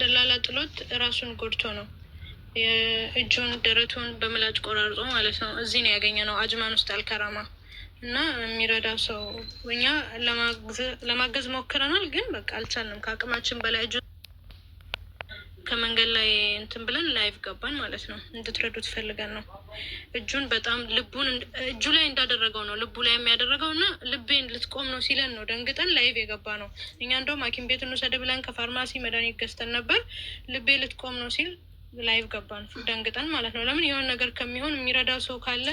ደላላ ጥሎት ራሱን ጎድቶ ነው፣ እጁን ደረቱን በምላጭ ቆራርጦ ማለት ነው። እዚህ ነው ያገኘነው፣ አጅማን ውስጥ አልከራማ። እና የሚረዳ ሰው እኛ ለማገዝ ሞክረናል፣ ግን በቃ አልቻልንም። ከአቅማችን በላይ እጁ ከመንገድ ላይ እንትን ብለን live ገባን ማለት ነው። እንድትረዱት ፈልገን ነው። እጁን በጣም ልቡን እጁ ላይ እንዳደረገው ነው ልቡ ላይ የሚያደረገው እና ልቤን ልትቆም ነው ሲለን ነው ደንግጠን live የገባነው። እኛ እንደውም ሐኪም ቤት እንውሰድ ብለን ከፋርማሲ መድኃኒት ገዝተን ነበር። ልቤ ልትቆም ነው ሲል live ገባን ደንግጠን ማለት ነው። ለምን የሆነ ነገር ከሚሆን የሚረዳው ሰው ካለ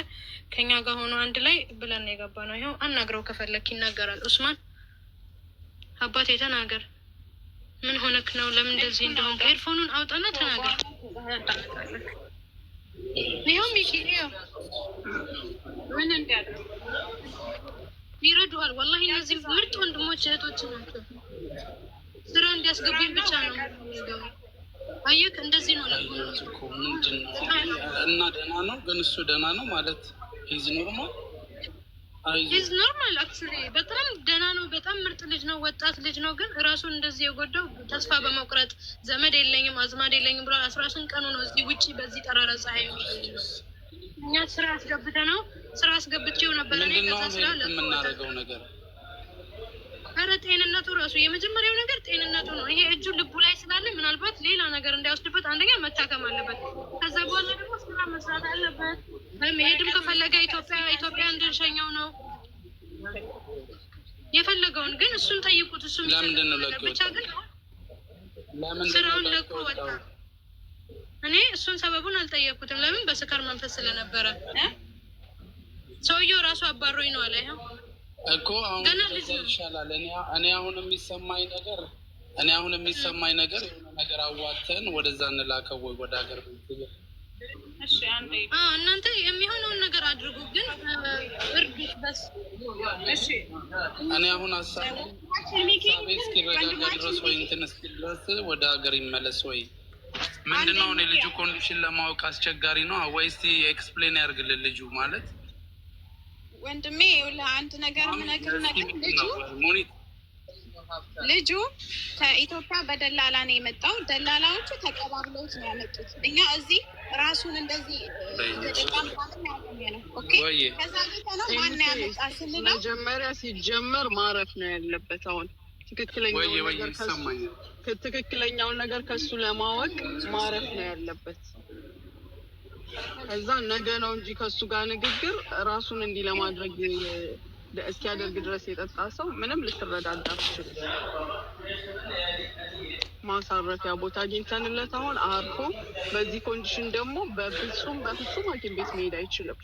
ከኛ ጋር ሆኖ አንድ ላይ ብለን ነው የገባነው። ይኸው አናግረው ከፈለክ ይናገራል። ኡስማን አባቴ ተናገር። ምን ሆነክ ነው? ለምን እንደዚህ እንደሆንክ earphone ኑን አውጣና ተናገር። ይኸው ሚኪ ይኸው ምን እንዲያደርግ ይረዱሃል። ወላሂ እነዚህ ምርጥ ወንድሞች እህቶች ናቸው። ስራ እንዲያስገቡኝ ብቻ ነው። አየክ፣ እንደዚህ ነው። እኮ ምንድን ነው? እና ደህና ነው ግን እሱ ደህና ነው ማለት he's normal? He's normal actually፣ በጣም ደህና ነው። በጣም ምርጥ ልጅ ነው። ወጣት ልጅ ነው። ግን ራሱን እንደዚህ የጎዳው ተስፋ በመቁረጥ፣ ዘመድ የለኝም አዝማድ የለኝም ብሏል። 18 ቀኑ ነው እዚህ ውጭ በዚህ ጠራራ ፀሐይ። እኛ ስራ አስገብተ ነው፣ ስራ አስገብቼው ነበር እኔ። ምንድን ነው ከዛ ስራ አሁን የምናደርገው ነገር? ኧረ ጤንነቱ ራሱ የመጀመሪያው ነገር ጤንነቱ ነው። ይሄ እጁ ልቡ ላይ ስላለ ምናልባት ሌላ ነገር እንዳይወስድበት አንደኛ መታከም አለበት። ከዛ በኋላ ደግሞ ስራ መስራት አለበት። መሄድም ከፈለገ ኢትዮጵያ እንድንሸኘው ነው የፈለገውን። ግን እሱን ጠይቁት። እሱ ለምንድን ነው የሚፈልገው ነገር ለቆ ብቻ ግን ለምንድን ነው ስራውን ለቆ ለቆ ወጣ። የወጣው? እኔ እሱን ሰበቡን አልጠየኩትም። ለምን በስካር መንፈስ ስለነበረ ሰውየው ራሱ አባሮኝ ነው አለ። ይኸው እኮ አሁን ገና ልጅ እንደዛ ነው። ይሻላል። እኔ አሁን የሚሰማኝ ነገር የሆነ ነገር አዋተን ወደዛ እንላከው ወይ ወደ ሀገር ቤት። እሺ አንዴ። አዎ፣ እናንተ የሚሆነውን ነገር አድርጉ፣ ግን እርዱት በስ። እሺ። እኔ አሁን ሀሳቤ ሚኪ ሀሳቤ እስኪረጋጋ ድረስ ወይ እንትን እስኪል ድረስ ወደ ሀገር ይመለስ ወይ ምንድን ነው? አሁን የልጁ condition ለማወቅ አስቸጋሪ ነው። ወይ እስቲ explain ያድርግልን ልጁ ማለት። ወንድሜ ይኸውልህ አንድ ነገር የምነግርህ ነገር ልጁ ሙኒት ልጁ ከኢትዮጵያ በደላላ ነው የመጣው። ደላላዎቹ ተቀባብለውት ነው ያመጡት። እኛ እዚህ ራሱን እንደዚህ እየጠጣ ምናምን ያገኘ ነው። Okay። ወይ ከዛ ቤተ ነው ማን ያመጣ ስንለው መጀመሪያ ሲጀመር ማረፍ ነው ያለበት። አሁን ትክክለኛውን ወይ ወይ ነገር ከሱ ይሰማኛል። ትክክለኛውን ነገር ከሱ ለማወቅ ማረፍ ነው ያለበት። ከዛ ነገ ነው እንጂ ከሱ ጋር ንግግር ራሱን እንዲህ ለማድረግ እስኪያደርግ ድረስ የጠጣ ሰው ምንም ልትረዳዳ አትችልም። ማሳረፊያ ቦታ አግኝተንለት አሁን አርፎ በዚህ condition ደግሞ በፍጹም በፍጹም ሐኪም ቤት መሄድ አይችልም።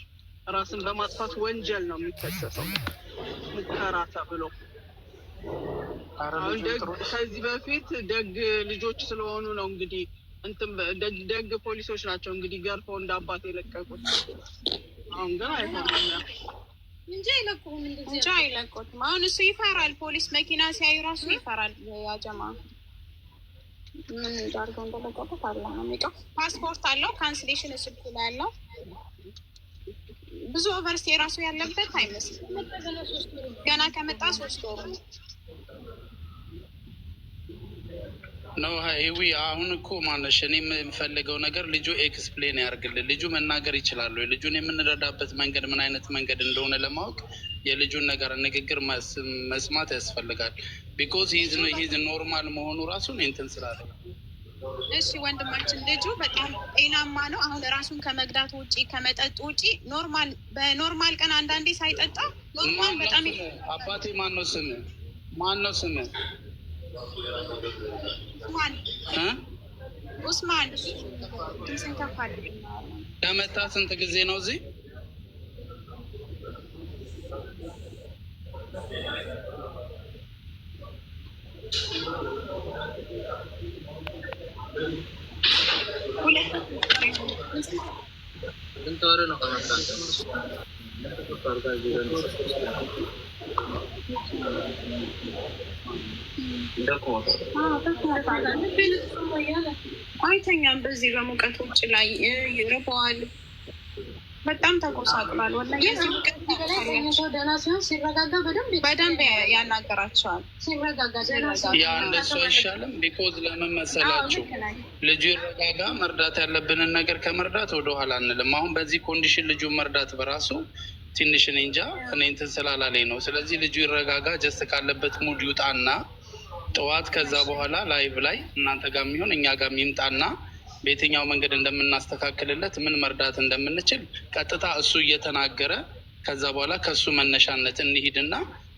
ራስን በማጥፋት ወንጀል ነው የሚከሰሰው ሙከራ ተብሎ። ኧረ አሁን ልጁን ደግ ጥሩ ከዚህ በፊት ደግ ልጆች ስለሆኑ ነው እንግዲህ እንትን ደግ ፖሊሶች ናቸው እንግዲህ ገርፈው እንደ አባት የለቀቁት። አሁን ግን አይሆንም። ያ እንጂ አይለቁም እንደዚህ። እንጂ አይለቁትም። አሁን እሱ ይፈራል። ፖሊስ መኪና ሲያዩ ራሱ ይፈራል። ያጀማ ምን እንዳርገው እንደለቀቁት አለ ነው የሚውቀው። ፓስፖርት አለው፣ cancellation ስልኩ ላይ አለው። ብዙ overstay ራሱ ያለበት አይመስልም። ገና ከመጣ 3 ወሩ ነው። ነው ሂዊ፣ አሁን እኮ ማነሽ እኔ የምፈልገው ነገር ልጁ explain ያርግልን። ልጁ መናገር ይችላል ወይ? ልጁን የምንረዳበት መንገድ ምን አይነት መንገድ እንደሆነ ለማወቅ የልጁን ነገር ንግግር መስማት ያስፈልጋል። Because he's normal መሆኑ ራሱን እንትን ስላለ እሺ ወንድማችን፣ ልጁ በጣም ጤናማ ነው። አሁን ራሱን ከመግዳት ውጪ ከመጠጥ ውጪ normal በ normal ቀን አንዳንዴ ሳይጠጣ normal በጣም አባቴ ማን ነው ስም? ማን ነው ስም? ኡስማን። እ? ኡስማን፣ ድምፅህን ከፍ አድርግ። ከመጣ ስንት ጊዜ ነው እዚህ? ሁለት ስንት ወር ነው ከመጣ? አይተኛም። በዚህ በሙቀት ውጭ ላይ ይርበዋል። በጣም ተጎሳቅሏል። ወላሂ ግን አሁን ከዚህ በላይ ተኝቶ ደህና ሲሆን ሲረጋጋ በደንብ በደንብ ያናገራቸዋል። ሲረጋጋ ደህና ሲሆን ያ እንደሱ አይሻልም? Because ለምን መሰላችሁ? ልጁ ይረጋጋ። መርዳት ያለብንን ነገር ከመርዳት ወደኋላ አንልም። አሁን በዚህ condition ልጁን መርዳት በራሱ ትንሽ እኔ እንጃ፣ እኔ እንትን ስላላለኝ ነው። ስለዚህ ልጁ ይረጋጋ፣ just ካለበት mood ይውጣና ጠዋት ከዛ በኋላ live ላይ እናንተ ጋር የሚሆን እኛ ጋር የሚምጣና በየትኛው መንገድ እንደምናስተካክልለት፣ ምን መርዳት እንደምንችል ቀጥታ እሱ እየተናገረ ከዛ በኋላ ከእሱ መነሻነት እንሂድና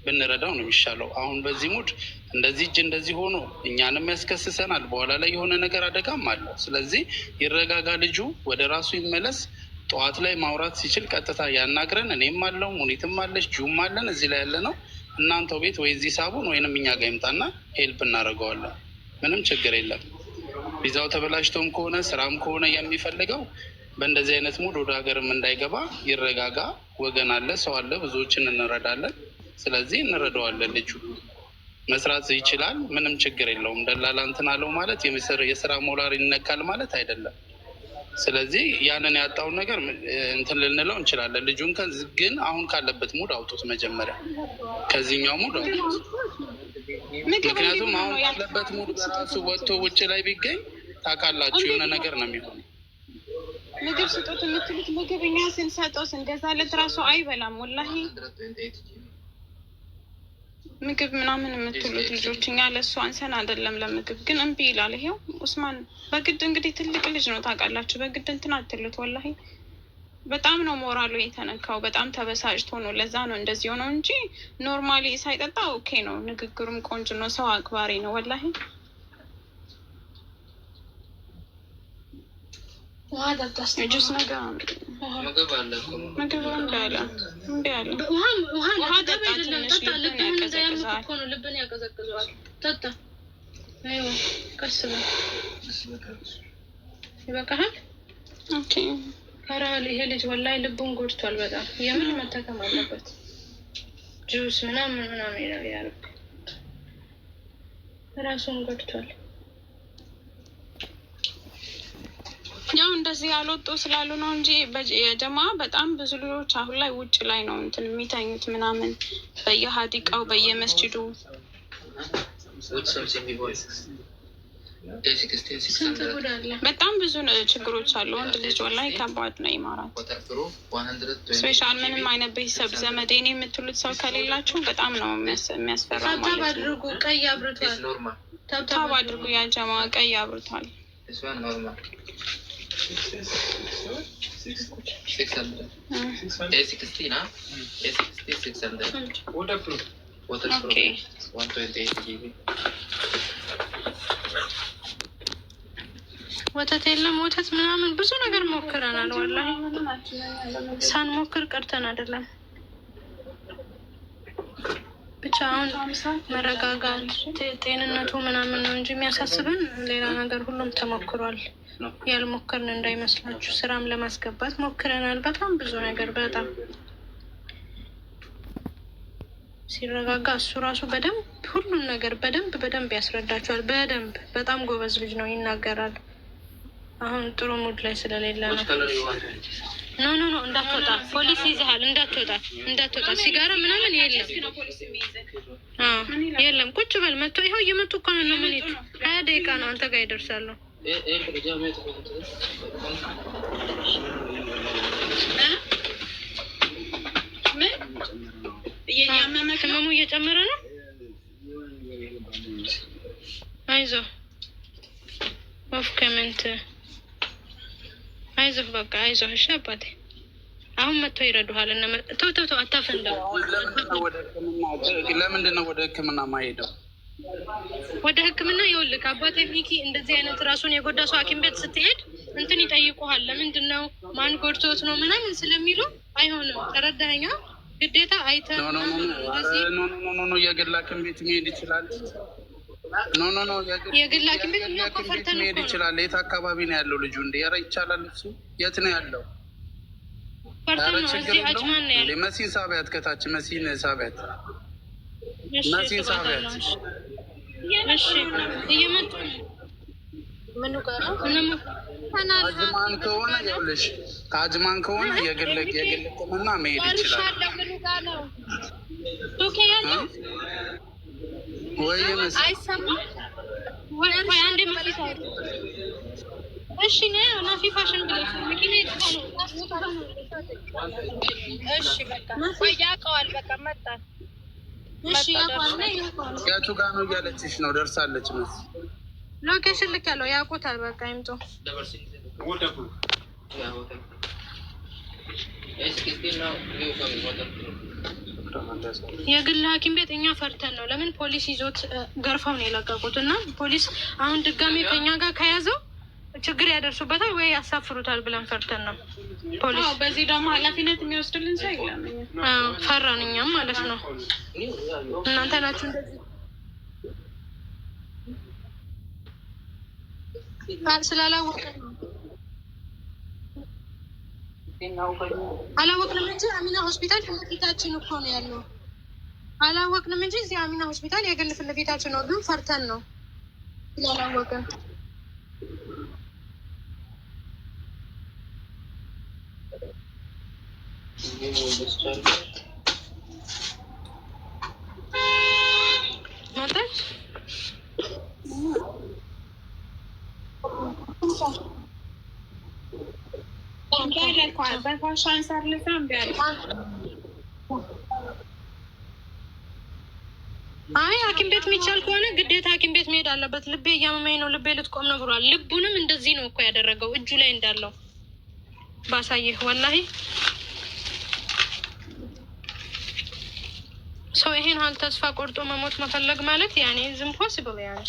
ብንረዳው ነው የሚሻለው። አሁን በዚህ mood እንደዚህ እጅ እንደዚህ ሆኖ እኛንም ያስከስሰናል። በኋላ ላይ የሆነ ነገር አደጋም አለው። ስለዚህ ይረጋጋ ልጁ፣ ወደ ራሱ ይመለስ። ጠዋት ላይ ማውራት ሲችል ቀጥታ ያናግረን። እኔም አለው፣ ሙኒትም አለች፣ ጁም አለን፣ እዚህ ላይ ያለ ነው። እናንተው ቤት ወይ እዚህ ሳቡን ወይንም እኛ ጋር ይምጣና help እናደርገዋለን። ምንም ችግር የለም። ቪዛው ተበላሽቶም ከሆነ ስራም ከሆነ የሚፈልገው በእንደዚህ አይነት mood ወደ ሀገርም እንዳይገባ ይረጋጋ። ወገን አለ፣ ሰው አለ፣ ብዙዎችን እንረዳለን። ስለዚህ እንረዳዋለን። ልጁ መስራት ይችላል። ምንም ችግር የለውም። ደላላ እንትን አለው ማለት የስራ ሞራል ይነካል ማለት አይደለም። ስለዚህ ያንን ያጣውን ነገር እንትን ልንለው እንችላለን። ልጁን ግን አሁን ካለበት mood አውጡት፣ መጀመሪያ ከዚህኛው mood አውጡት። ምክንያቱም አሁን ካለበት mood በራሱ ወጥቶ ውጭ ላይ ቢገኝ ታውቃላችሁ የሆነ ነገር ነው የሚሆነው። ምግብ ስጡት የምትሉት ምግብ እኛ ስንሰጠው ስንገዛለት ራሱ አይበላም። ወላሂ ምግብ ምናምን የምትሉት ልጆች እኛ ለእሱ አንሰን አይደለም ለምግብ ግን እምቢ ይላል። ይሄው ኡስማን በግድ እንግዲህ ትልቅ ልጅ ነው ታውቃላችሁ። በግድ እንትን አትሉት። ወላሂ በጣም ነው ሞራሉ የተነካው። በጣም ተበሳጭቶ ነው። ለዛ ነው እንደዚህ ሆነው እንጂ normally ሳይጠጣ okay ነው። ንግግሩም ቆንጆ ነው። ሰው አክባሪ ነው። ወላሂ ውሃ ጠጣ እስኪ። ጁስ ነገር ምግብ አለ እኮ። ምግብ እምቢ አለ፣ እምቢ አለ። ውሃ ውሃ ውሃ ለጥጋብ ጠጣ አይደለም፣ ትንሽ ጠጣ። ልብን ልብህን እንዳያምህ ያቀዘቅዘዋል። እኮ ነው፣ ልብን ያቀዘቅዘዋል። ጠጣ። አይዋ ቀስ በል፣ ይበቃሃል። Okay። ኧረ ይሄ ልጅ ወላሂ ልቡን ጎድቷል በጣም። የምን መታከም አለበት። ጁስ ምናምን ምናምን ይላል። ያ ረብ ራሱን ጎድቷል። ያው እንደዚህ ያልወጡ ስላሉ ነው እንጂ የጀማ በጣም ብዙ ልጆች አሁን ላይ ውጭ ላይ ነው እንትን የሚተኙት ምናምን በየሀዲቃው በየመስጂዱ። With something before. A16 ስንት 600 ጉድ አለ። በጣም ብዙ ችግሮች አሉ። ወንድ ልጅ ወላሂ ከባድ ነው ኢማራት። Waterproof 120 Special ምንም አይነት ቤተሰብ ዘመድ የኔ የምትሉት ሰው ከሌላችሁ በጣም ነው የሚያስፈራው Tap tap ማለት ነው። አድርጉ፣ ቀይ It's አብርቷል። normal. Tap tap Tap አድርጉ ያ ጀማ፣ ቀይ አብርቷል። This one normal. 600. A16, huh? A16 600. Waterproof. Waterproof. Okay. 128 GB. ወተት የለም፣ ወተት ምናምን ብዙ ነገር ሞክረናል። ወላሂ ሳንሞክር ቀርተን አይደለም። ብቻ አሁን መረጋጋት፣ ጤንነቱ ምናምን ነው እንጂ የሚያሳስብን ሌላ ነገር ሁሉም ተሞክሯል። ያልሞከርን እንዳይመስላችሁ። ስራም ለማስገባት ሞክረናል። በጣም ብዙ ነገር በጣም ሲረጋጋ እሱ ራሱ በደንብ ሁሉን ነገር በደንብ በደንብ ያስረዳቸዋል። በደንብ በጣም ጎበዝ ልጅ ነው፣ ይናገራል። አሁን ጥሩ mood ላይ ስለሌለ Which ነው። color you want? No, no, no፣ እንዳትወጣ፣ ፖሊስ ይዘሃል፣ እንዳትወጣ፣ እንዳትወጣ። ሲጋራ ምናምን የለም፣ አዎ የለም። ቁጭ በል። መጥቶ ይኸው እየመጡ እኮ ነው። ምን 20 ደቂቃ ነው አንተ ጋር ይደርሳሉ። ايه ايه اللي جاء ምን እያመመህ ነው? ህመሙ እየጨመረ ነው። አይዞህ፣ off comment፣ አይዞህ፣ በቃ አይዞህ። እሺ አባቴ፣ አሁን መጥቶ ይረዱሃል። እና ተው ተው ተው፣ አታፈንዳው። ለምንድን ነው ወደ ሕክምና ማሄደው? ወደ ሕክምና ይኸውልህ አባቴ ሚኪ፣ እንደዚህ አይነት ራሱን የጎዳ ሰው ሐኪም ቤት ስትሄድ እንትን ይጠይቁሃል። ለምንድን ነው፣ ማን ጎድቶት ነው ምናምን ስለሚሉ አይሆንም። ተረዳኸኛ? ግዴታ አይተህ No, no, no. ምናምን ነው እንደዚህ። No, no, no, no፣ የግል ሐኪም ቤት መሄድ ይችላል። No, no, no፣ የግል ሐኪም ቤት እኛ እኮ ሐኪም ቤት ፈርተን መሄድ እኮ ነው። ይችላል። የት አካባቢ ነው ያለው ልጁ? እንደ ኧረ ይቻላል። እሱ የት ነው ያለው? ፈርተን ኧረ ነው። ችግር እዚህ የለውም። አጅማን ነው እንደ ያለው። መሲን ሳቢያት፣ ከታች መሲን ሳቢያት፣ እሺ መሲን ሳቢያት። እስባታለሁ። እሺ እየመጡ ነው። ምኑ ጋር ነው? አጅማን ከሆነ ይኸውልሽ፣ ከአጅማን ከሆነ የግል ሕክምና መሄድ ይችላል። ደርሻለሁ። ምኑ ጋር ነው? ቱኬ ያለው ወይ መስ አይሰማም። ወይ ቆይ አንዴ መፊት እሺ ነው ናፊ ፋሽን ብለሽ መኪና የት ነው? እሺ በቃ ቆይ ያውቀዋል። በቃ መጣ። እሺ ያውቀዋል ነው ያውቀዋል። የቱ ጋር ነው እያለችሽ ነው? ደርሳለች መስ location ልክ ያለው ያውቁታል። በቃ ይምጡ። Waterproof. Yeah, waterproof. A16 now, new coming waterproof. የግል ሐኪም ቤት እኛ ፈርተን ነው። ለምን ፖሊስ ይዞት ገርፈው ነው የለቀቁት። እና ፖሊስ አሁን ድጋሜ ከኛ ጋር ከያዘው ችግር ያደርሱበታል ወይ ያሳፍሩታል ብለን ፈርተን ነው። ፖሊስ አዎ፣ በዚህ ደግሞ ኃላፊነት የሚወስድልን ሰው የለም። እኛ አዎ፣ ፈራን እኛም ማለት ነው። New, yeah, you እናንተ ናችሁ እንደዚህ ስላላወቅን ነው። አላወቅንም እንጂ አሚና ሆስፒታል ፊት ለፊታችን እኮ ነው ያለው። አላወቅንም እንጂ እዚህ አሚና ሆስፒታል የግል ፊት ለፊታችን ነው፣ ግን ፈርተን ነው ስላላወቅን። መጣች። እምቢ አለ እኮ በፋሻ አንሳር ለዛ እምቢ አለ። አይ ሐኪም ቤት የሚቻል ከሆነ ግዴታ ሐኪም ቤት መሄድ አለበት። ልቤ እያመመኝ ነው፣ ልቤ ልትቆም ነው ብሏል። ልቡንም እንደዚህ ነው እኮ ያደረገው እጁ ላይ እንዳለው ባሳየህ። ወላሂ ሰው ይሄን ያህል ተስፋ ቆርጦ መሞት መፈለግ ማለት ያኔ is impossible፣ ያኔ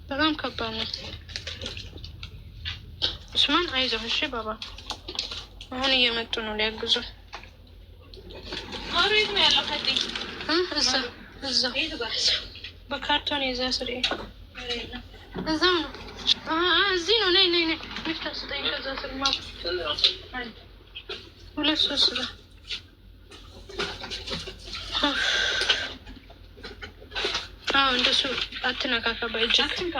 በጣም ከባድ ነው። ኡስማን አይዞህ እሺ ባባ፣ አሁን እየመጡ ነው ሊያግዙ። አሩ የት ነው ያለው? ከጤ እዛ እዛ በካርቶን የዛ ስር እዛው ነው። እዚህ ነው። ነይ ነይ ነይ፣ ሚፍታ ስጠኝ። ከዛ ስር ማ ሁለት ሶስት ነው። አዎ እንደሱ አትነካካ፣ በእጅ አትንካ።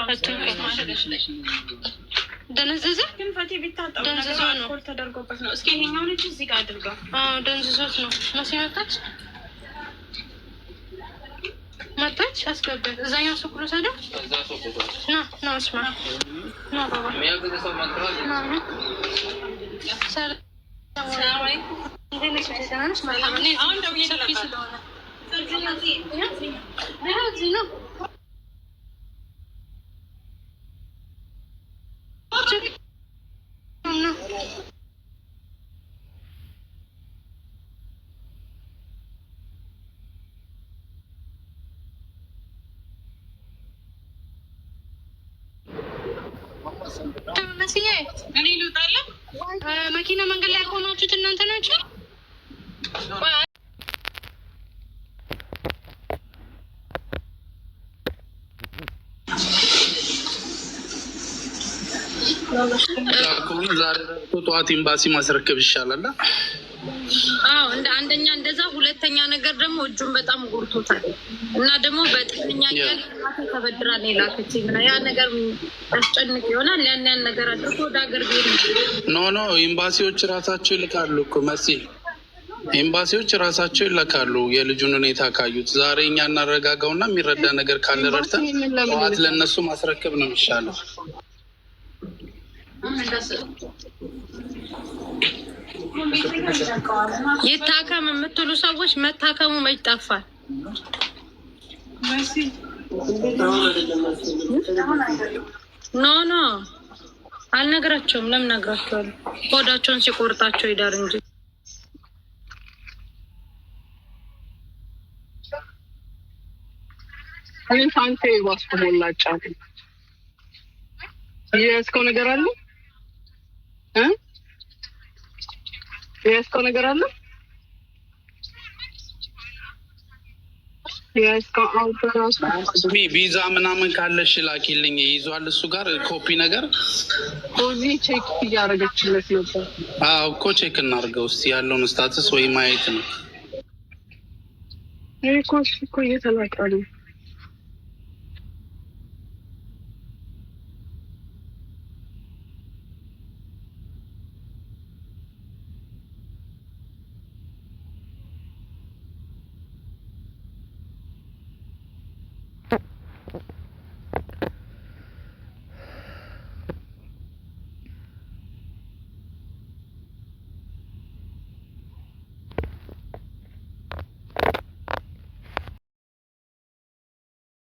ደነዘዘ። ግን ፈቴ ቢታጠብ ደንዝዞ ነገሩ ነው። አልኮል ተደርጎበት ነው። እስኪ ይሄኛውን እጅ እዚህ ጋር አድርገው። አዎ ደንዝዞት ነው። መሲ መጣች መጣች። አስገባት። እዛኛው ሱቅ ልውሰደው። እዛ ሱቅ ውሰድ። ና ና ኡስማን ና ባባ የሚያግዝ ሰው መጥቷል። ና ና። ሰላም እንዴት ነሽ? ደህና ነሽ? መልካም። እኔ አሁን ደውዬ ሰፊ ልላካት። ስለሆነ ይኸው እዚህ ነው። ችግር ነው። መስዬ እኔ ልውጣለሁ። መኪና መንገድ ላይ ያቆማችሁት እናንተ ናችሁ? ከሆነ ዛሬ ጠዋት ኤምባሲ ማስረከብ ይሻላል። አዎ እንደ አንደኛ እንደዛ፣ ሁለተኛ ነገር ደግሞ እጁን በጣም ጎድቶታል እና ደግሞ በጤነኛ ቀን እናቴ ተበድራ ነው የላከችኝ እና ያ ነገር ያስጨንቅ ይሆናል። ያን ያን ነገር አድርጎ ወደ ሀገር ቤት No no፣ ኤምባሲዎች ራሳቸው ይልካሉ እኮ መሲ፣ ኤምባሲዎች ራሳቸው ይልካሉ። የልጁን ሁኔታ ካዩት ዛሬ እኛ እናረጋጋውና የሚረዳ ነገር ካለ ረድተን ጠዋት ለእነሱ ማስረከብ ነው የሚሻለው። ይታከም የምትሉ ሰዎች መታከሙ መች ጠፋል? No no አልነግራቸውም። ለምን ነግራቸዋለሁ? ሆዳቸውን ሲቆርጣቸው ይዳር እንጂ። እኔ ሳንቴ ባስኮ ሞላጫ የያዝከው ነገር አለ እ የያዝከው ነገር አለ የያዝከው አውጥተህ ራሱ ቪዛ ምናምን ካለሽ ላኪልኝ። ይዟል እሱ ጋር ኮፒ ነገር። ፖዚ check እያደረገችለት ነበር። አዎ እኮ check እናድርገው እስኪ ያለውን status ወይ ማየት ነው። እኔ እኮ እሱ እኮ እየተላቀ ነው።